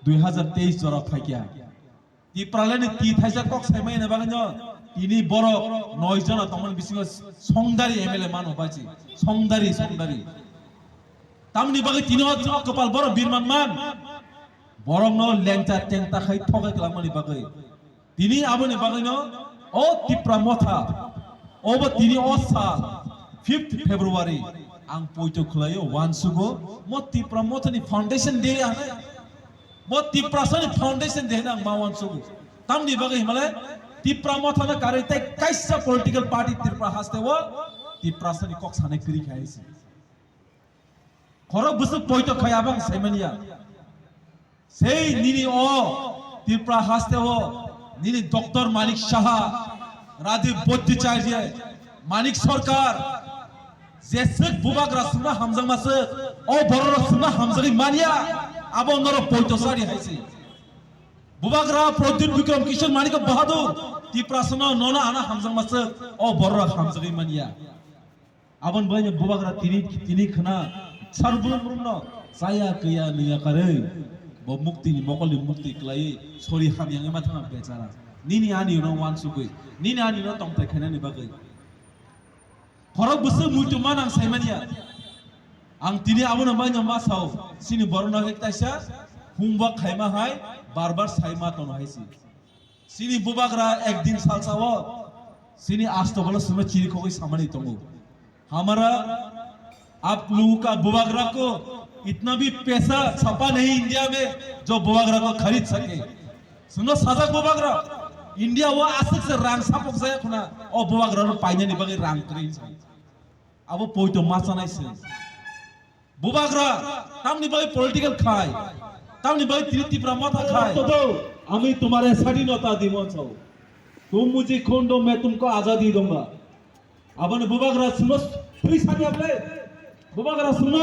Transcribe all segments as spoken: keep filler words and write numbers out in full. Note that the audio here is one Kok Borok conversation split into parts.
Dui hazar teis jora phaikya. Tipralani ti thaisa kok saimai na bagwi no tini borok noi jona tongmani bisingo songdari M L A mano bachi. Songdari, songdari. Tamni bagwi tini o, o kopal borok birman man. Borokno lengcha tengta khai thokai kwlangmani bagwi. Tini aboni bagwino o Tipra Motha, obo tini o sal fifth February ang poito khwlaio, uansugo mo Tipra Mothani foundation day ano, mo Tiprasani foundation day hwnwi ang ma uansugo. Tamni bagwi himale Tipra Mothano karwi tei kaisa political party Tripura haste o Tiprasani kok sanai kwrwi kha hisi. Khorok bwswk poito khai abang saimanya. Sei nini o Tripura haste o nini Doctor Manik Saha, Radip Bhattacharya, Manik Sarkar, jeswk bubagra sungna hamjakma swk, o borok sungna hamjagwi manya, abo norok poito sari haisi. Bubagra Pradyut Bikram Kishore Manik Bahadur, Tiprasano nono ana hamjakma swk, o borok hamjagwi manya. Aboni bagwi bubagra tini, tini khna sarbrum rumno chaya kaya nungya karwi bo mukti ni mokolni mukti kwlaiwi sori hamyangwi ma thangna bechara. Nini ani no uansugwi, nini ani no tongthai khainani bagwi. Khorok bwswk muitu manang saimanya. Ang tini abono bagwi ma sao, chini borokno ek taisa homework khaima hai bar bar saima tono hai si. Chini bubagra ekdin salsa o chini asto bola sumno chiri khogwi samani tongo. हमारा आप लोगों का बुबागरा को इतना भी पैसा छपा नहीं इंडिया में जो बुबागरा को खरीद सके। Sumno sajak bubagra India o aswk se rang sapok jaya khuna o bubagra no painani bagwi rang kwrwi. Abo poito ma chanai se. Bubagra, tamni bagwi political khai, tamni bagwi tini Tipra Motha khai. तो दो, আমি তোমারে স্বাধীনতা দিব চাও। तुम मुझे खून दो, मैं तुमको आजादी दूंगा। Aboni bubagra sumno free sani ablai. Bubagra sumno,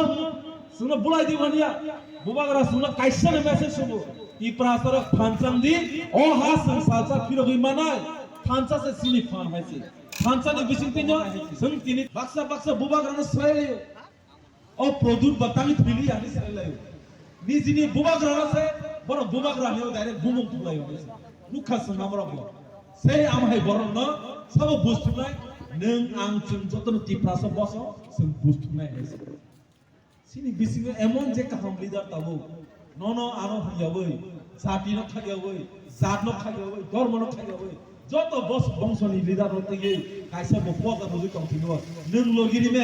sumno bulai di mania. Bubagra sumno kaisa ni message sumo. Tipra sarok phanchang di, o ha sung salsa phirogwi manai. Thansa se sini phan hai se. Thansa ni bising tinyo, sung tini baksa baksa bubagra no swai. O product ba tangwi thwili ani sai lai. Nijini bubagra se, borok bubagra ni direct bumung thulai o. Nukha sung amrok bo. Sei am hai borok no sabo bustunai, nung ang chwng jotono Tiprasa boso, chwng bustunai hai se. Sini bisingo emon je kaham leader tabo. Nono ano hwnyawi, jati no khaiyawi, jat no khaiyawi, dhormo no khaiyawi, joto bos bongso ni leader no twiwi kaisa bo poda bujui tongthwio. Nung logiri me